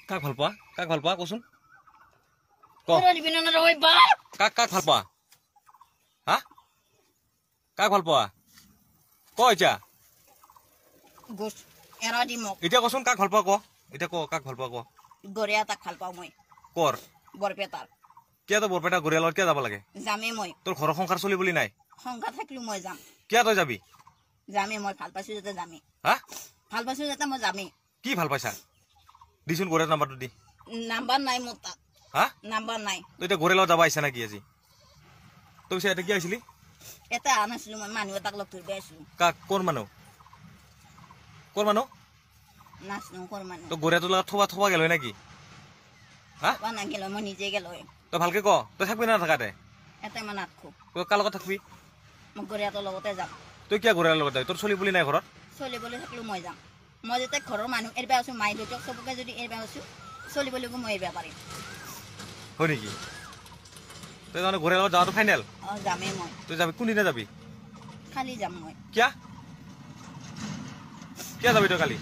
কাক ভাল পোৱা? কাক ভাল পোৱা কচোন? ক। কাক কাক ভাল পোৱা? হা, কাক ভাল পোৱা ক এতিয়া? এতিয়া কচোন কাক ভাল পোৱা ক। এতিয়া ক কাক ভাল পোৱা ক। গৰিয়া তাক ভাল পাওঁ মই। কৰ? বৰপেটাৰ। কিয় তই বৰপেটা গৰিয়াৰ লগত কিয় যাব লাগে? যামেই মই। তোৰ ঘৰৰ সংসাৰ চলি বুলি নাই? সংসাৰ থাকিলো মই যাম। কিয় তই যাবি? যামেই মই, ভাল পাইছো যাতে যামেই। হা, ভাল পাইছো যাতে মই যামেই। কি ভাল পাইছা? দিচোন গৰিয়াৰ নাম্বাৰটো দি। নাম্বাৰ নাই মোৰ তাত। হা, নাম্বাৰ নাই। তই এতিয়া গৰিয়াৰ লগত যাব আহিছা নেকি আজি? তই পিছে ইয়াতে কি আহিছিলি? এটা অহা নাছিলো মই, মানুহ এটাক লগ ধৰিব আহিছিলো। কাক? কোন মানুহ? কোন মানুহ? নাচনো কৰ মানুহ। তই গৰিয়াটোৰ লগত থবা থবা গেল হয় নেকি? হা, নাগেল, মই নিজে গেল হয়। তই ভালকে ক, তই থাকবি না নাথাকাতে? এটা মই নাথাকো। তই কাৰ লগত থাকবি? মই গৰিয়াটোৰ লগতে যাম। তই কিয় গৰিয়াৰ লগত যাবি? তোৰ চলি বুলি নাই ঘৰত? চলিবলৈ থাকিলো মই যাম। মই যেতিয়া ঘৰৰ মানুহ এৰিবা আছো, মাই দেউতাক চবকে যদি এৰিবা আছো, চলিবলৈকো মই এৰিব পাৰিম। হয় নেকি? তই তাৰমানে গৰিয়াৰ লগত যোৱাটো ফাইনেল? অ, যামেই মই। তই যাবি? কোনদিনা যাবি? কালি যাম মই। কিয়া কিয় যাবি তই কালি?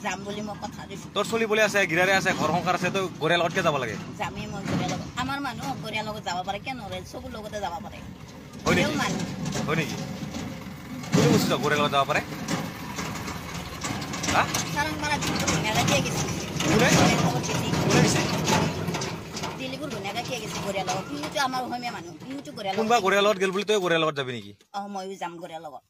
যাম বুলি মই কথা দিছো। তোৰ চলিবলৈ আছে, গিৰাৰে আছে, ঘৰ সংসাৰ আছে, তই গৰিয়াৰ লগত কিয় যাব লাগে? যামেই মই গৰিয়াৰ লগত। আমাৰ মানুহ গৰিয়াৰ লগত যাব পাৰে, কিয় নোৱাৰে? চবুৰ লগতে যাব পাৰে। হয় নেকি? হয় নেকি? কোনে কৈছে তই গৰিয়াৰ লগত যাব পাৰে? হা? কোনে কোনে দিছে? দিলীপুৰ ধুনীয়াকে কিয় গৈছে গৰিয়াৰ লগত? সিহঁতো আমাৰ অসমীয়া মানুহ, সিহঁতো গৰিয়াৰ লগত। কোনোবা গৰিয়াৰ লগত গ'ল বুলি তই গৰিয়াৰ লগত যাবি নেকি? অ, ময়ো যাম গৰিয়াৰ লগত।